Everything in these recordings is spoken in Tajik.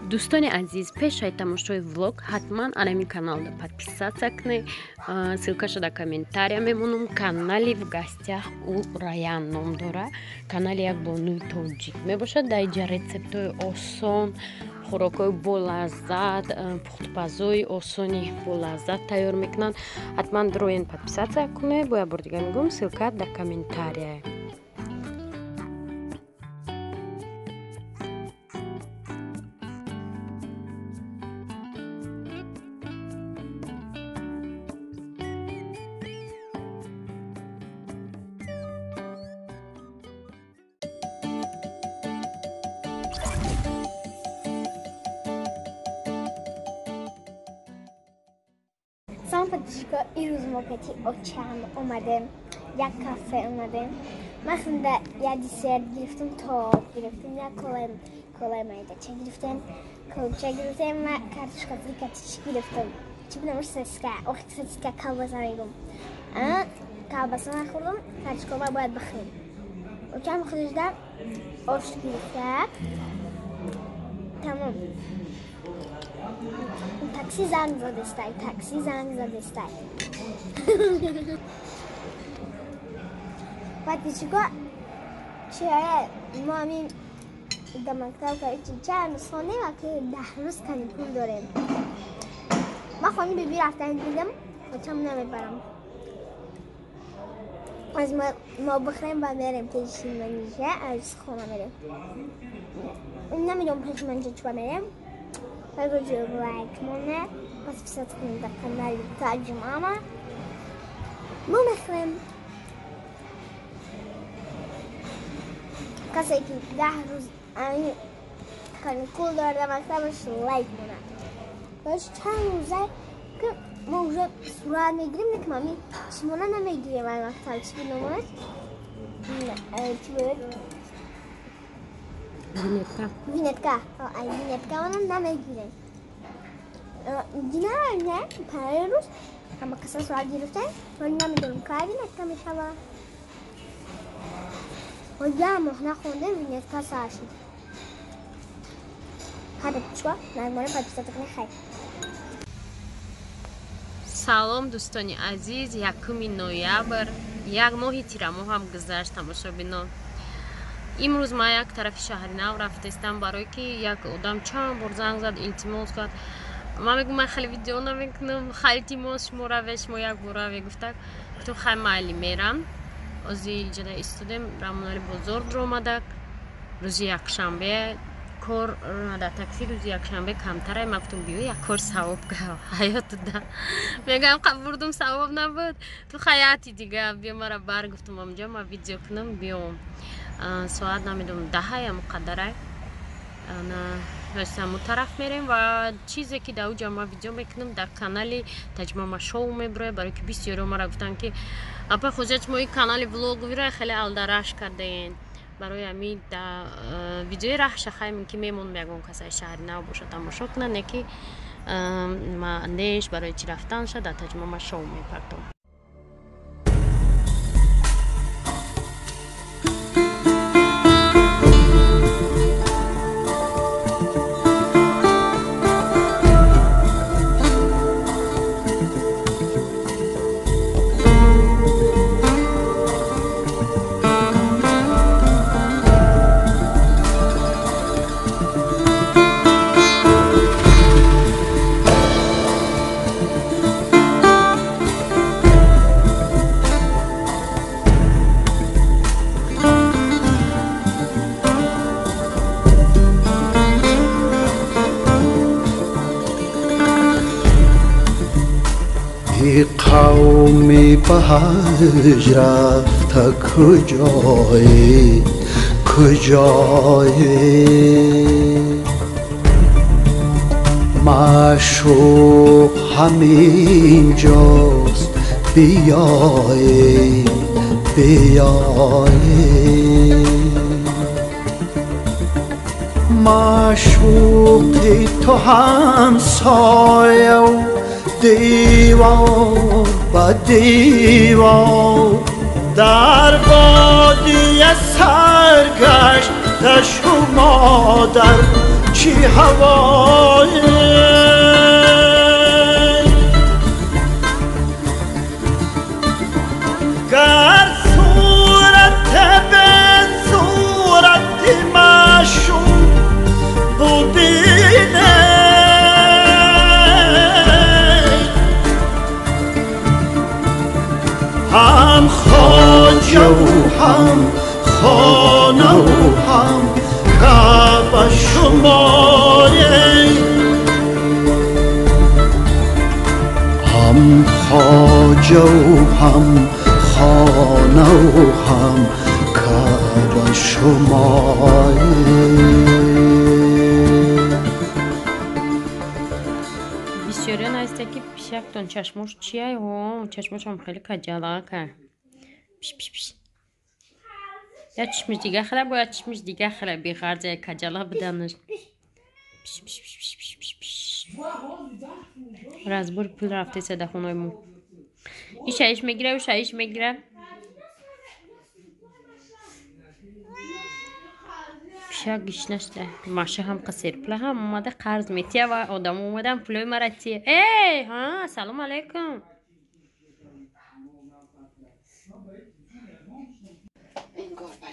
Дӯстони азиз, пешаи тамошои влог ҳатман анами каналда подписаться кунед. Ссылкаша дар комментария мемонам. Канали «В гостях у Раян» ном дора. Канали як бонуи тоҷик мебошад. Дар инҷа рецептҳои осон, хӯрокҳои болаззат, пухтупазои осони болаззат тайёр мекунанд. Ҳатман дроен, подписаться кунед. Бо як бор дига мегӯям, ссылка дар комментария. Салом, подписчико. Ирӯз мо кати очам омадем, як кафе омадем. Ман хунда як десерт гирифтам, торт гирифтам, як колаи майдача гирифтем, кулча гирифтем, ма картошка фри кати гирифтам. Чӣ бидам, сосиска, ох, сосиска, колбаса мегум. Колбаса нахӯрдам, картошка ма бояд бихӯрем. Очам худашда ош гирифта. Тамом. Такси занг задестай, такси занг задестай. Подписчико, чия мо ҳамин дар мактаб короче чанд рӯз хондем, ки 10 рӯз каникул дорем. Ман хони биби рафтан дидам, очам намебарам. Аз мо бихӯрем, ба мерем пеши манижа, аз хона мерем. Намедонам пеши манижа чӣ мерем. Лайк моне, подписаться кунед дар канали Таҷмама. Мо мехӯрем. Касе ки 10 рӯз каникул дорад дар мактабаш, лайк монад. Баш чанд рӯза ки мо уже сурат мегирем, ки мами чимона намегирем ай мактаб, чӣ биномад? Чӣ буд? Винетка. Винетка. Ай винетка она намегирем. Дина не, пари рӯз ҳама каса сурат гирифтем, вале намедонам кай винетка мешава. Як моҳ нахондем, винетка сар шуд. Ҳада чико, найморе подписаться кунед, хайр. Салом, дӯстони азиз. 1 ноябр, як моҳи тирамоҳ ҳам гузашт, тамошобинон. Имрӯз ман як тарафи шаҳри нав рафтаистам, барое ки як одам чанд бор занг зад, илтимос кард. Ман мегӯм, ман хеле видео намекунам. Хай, илтимос, шумо раве, шумо як бор раве, гуфта. Гуфтам, хай, майли, мерам. Ози иҷода истодем, Рамонали бозор дуромадак. Рӯзи якшанбе кор дар такси рӯзи якшанбе камтара. Ман гуфтам, биё, як кор савоб ҳаётуда мегӯям, бурдум, савоб набуд ту хаяти дига, биё, мара бар, гуфтам, амҷо ман видео кунам, биём. Соат намедонам, даҳая муқаддарай ҳамун тараф мерем ва чизе ки дар уҷа ман видео мекунам, дар канали Таҷмама шоу мебирояд, барое ки бисёриҳо мара гуфтанд, ки апа хоҷа, шумо ин канали влоговиро хеле алдараш кардаен. Барои ҳамин видеои раҳша хайм ки мемонам, ягон касаи шаҳри нав бошад, тамошо кунад, не ки неш барои чӣ рафтанша дар Таҷмама шоу мепартом. Қавми ба ҳаҷ рафта куҷое, куҷое? Маъшуқ ҳамин ҷост, биёе, биёе. Маъшуқи ту ҳамсояу девор ба девор, дар бодия саргашта шумо дар چی هوایی گر صورت به صورت معشوق ببینه هم خواجه و هم خانه و هم کعبه شماره هم خواجه و هم خانه و هم کعبه شماره. Бисёриён ҳасте ки пишактон чашмош чия? О, чашмошам хеле каҷалака. Пиш пиш пиш. Я чишмиш дига хела, бо я чишмиш дига хела, беғарза я каҷала биданаш. Пиш пиш пиш пиш пиш пиш пиш. Разбор пул рафтеса дар хонаи мо. Иша иш мегира, уша иш мегира. Пишак гишнашда. Маша ҳам қасерпула ҳам омада қарз метия ва одам омадан пулои мара тия. Эй, ҳа, салом алейкум.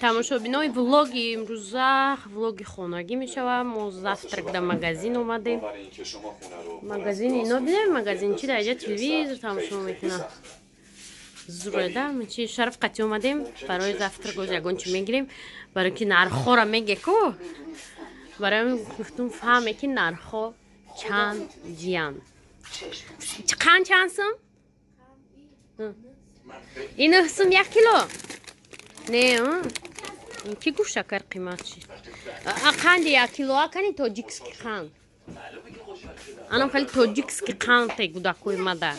Тамошобинои влоги имрӯза влоги хонагӣ мешавад. Мо завтрак дар магазин омадем. Магазини ино бинем, магазин чи дар иҷа телевизор тамошо мекунад. Зуреда, чи шараф қатӣ омадем барои завтрак оз ягон чи мегирем, барои ки нархҳоро меге ку. Барои гуфтум фаҳме ки нархҳо чанд ҷиян. Қанд чанд сум? Ин сум як кило? Не, ки гуфт шакар қимат шид. Қанди як кило акани тоҷикский қанд. Анам хеле тоҷикский қанд те гудакои мада.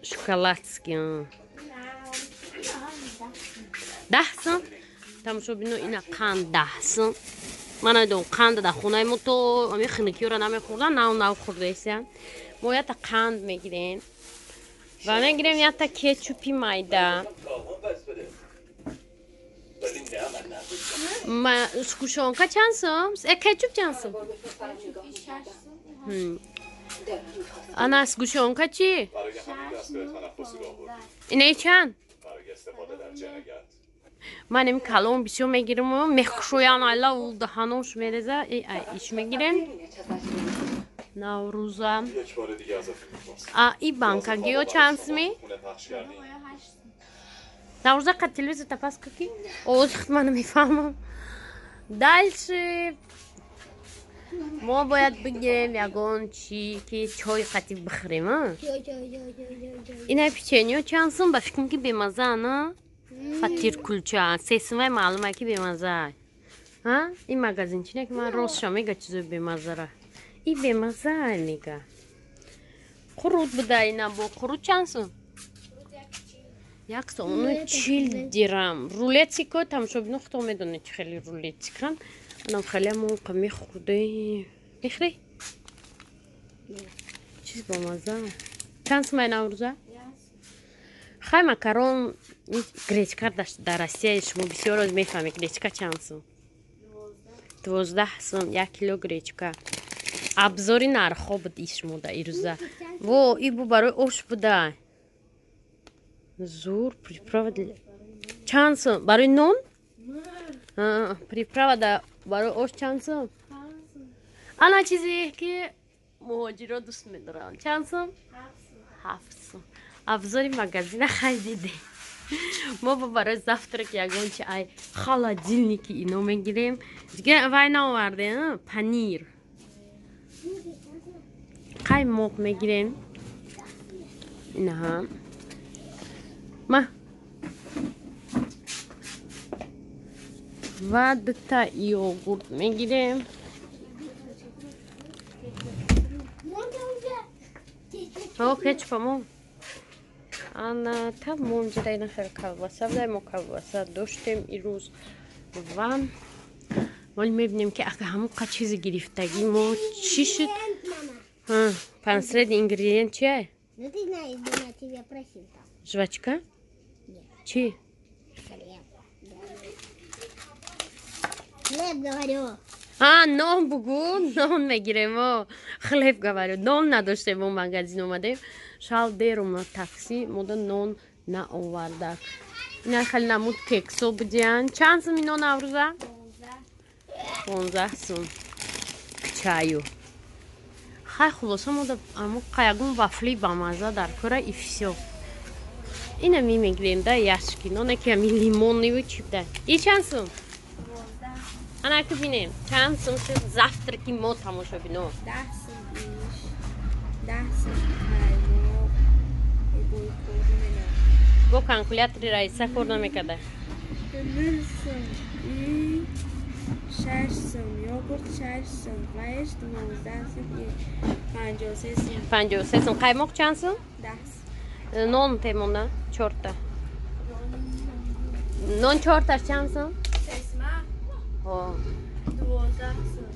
Шоколадский. 10 сум. Тамошобино ина қанд 10 сум. Ман намедонам қанд дар хонаи мо то ами хинукиёро намехӯрдан, нав нав хӯрдаисян. Мо якта қанд мегирем ва мегирем якта кетчупи майда. Шкушонка чанд сум? Кетчуп чанд сум? Ана сгушонка чӣ? Инаи чанд? Ман ин калон бисёр мегирам, мехушоям, айла даҳанош мереза, иш мегирем. Наврӯза. И банкагиё чанд суми? Наврӯза қад телевизор тапас каки? Овози худ ман намефаҳмам. Дальше мо бояд бигирем ягон чи ки чой қатӣ бихӯрем. Ина печеньё чанд сум? Ба фикрам ки бемаза, на? Фатир кулча. Се сумай маълума ки бемаза. Ин магазинчине ки ман ростша мега чизои бемазара. И бемаза мега. Қурут буда ина бо қурут чанд сум? 1,40 дирам. Рулетико тамошобино худо медонед чи хеле рулетикан. Анам хеле мо мехӯрдем. Мехӯрӣ? Чиз бомаза. Чанд сумай Наврӯза? Хай макарон гречка дар Россия шумо бисёр оз мефаҳмед гречка чанд сум? 12 сум 1 кило гречка. Абзори нархҳо буд иш шумо дар ирӯза. Во, и бу барои ош буда. Зур приправа чанд сум? Барои нон? Приправа да барои ош чанд сум? Ана чизе ки муҳоҷиро дӯст медоранд. Чанд сум? 7 сум. Абзори магазина харидем. Мо барои завтрак ягон чи ай холодильники ино мегирем. Дига вай наовардем, панир. Қаймоқ мегирем. Инаҳа. Ма. Ва дута йогурт мегирем. О, кетчупамо. Ана тамом ҷида ина хел колбаса буда, мо колбаса доштем ирӯз ва вале мебинем ки ака ҳамон қа чизи гирифтагӣ мо чӣ шуд? Последний ингредиент чия? Ну ты знаешь, я тебя просил там. Жвачка? Нет. Чи? Хлеб. Хлеб, говорю. А, нон бугу, нон мегирем, о. Хлеб говорю. Нон надоштем, мо магазин омадем. Шал дер омад такси, мода нон наовардак. Ина хеле намуд кексо будиян. Чанд сум ино Наврӯза? 15 сум. Чаю. Хай хулоса мода амо ягон вафли бамаза дар кора и всё. Ина ми мегирем да яшки, ноне ки ами лимониву чи буда. И чанд сум? Ана ки бинем, чанд сум шуд завтраки мо тамошобино? 10 сум иш, 10 сум қаймоқ, бой кор намекунад. Бо калкулятори раиса кор намекарда. 9 сум и 6 сум йогурт, 6 сум вайш, 12 сум и 53 сум. 53 сум. Қаймоқ чанд сум? 10 сум. Нон темона, чорта. Нон чорташ чанд сум? 12 сум.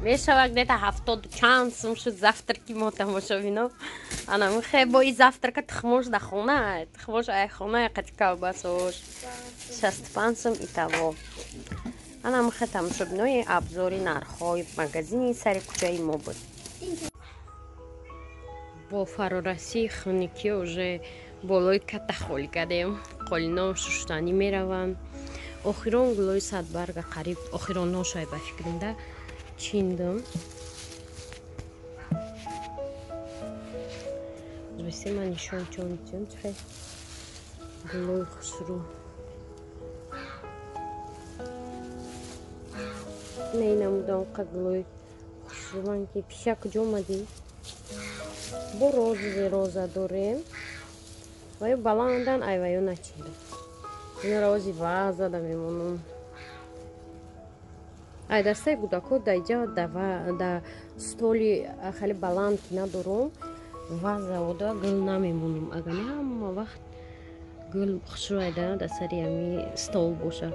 Мешавад где-то 70 чанд сум шуд завтраки мо тамошобино. Ана михе бо и завтрака тухмош да хона, тухмош ай хона қати колбасош. 65 сум итого. Ана михе тамошобинои абзори нархҳои магазини сари кӯчаи мо буд. Бо фарорасии хунукӣ уже болои ката холӣ кардем. Қолино шуштанӣ мераванд. Охирон гулои садбарга қариб охироношай ба фикринда чиндам. Бесе ман нишон чон чон чихе гулои хушрӯ. Не намудам қа гулои хушрӯман ки пиша куҷо омадӣ? Бо розовый роза дорем. Ваю баландан ай ваю начинда. Ина рози ваза да мемонам. Ай дастаи кӯдакҳо да иҷа да столи хеле баланд ки надорум, вазаода гул намемонам. Агар не ҳама вақт гул хушрӯ айда дар сари ҳами стол боша.